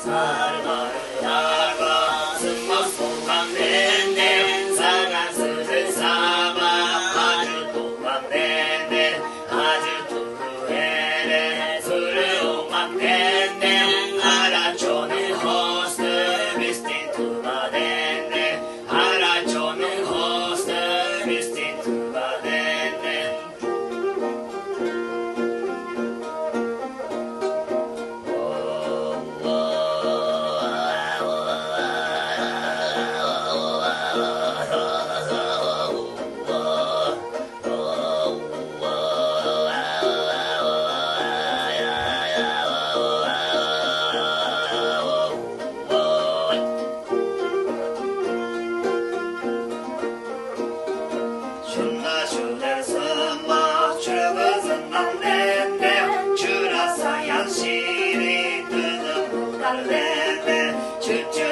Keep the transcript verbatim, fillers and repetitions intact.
Сарбары арбазынмас болган менден, саган сызы саба ажы болган менден, ажы туру эре сыры оңган менден, ара чонуң хосту бистиң тумаденде, ара чонуң хосту бистиң тумаденде. Шынна чүдер сынмас чүгү сынман менде, чүра саян шири тыным муктар менде, чүчү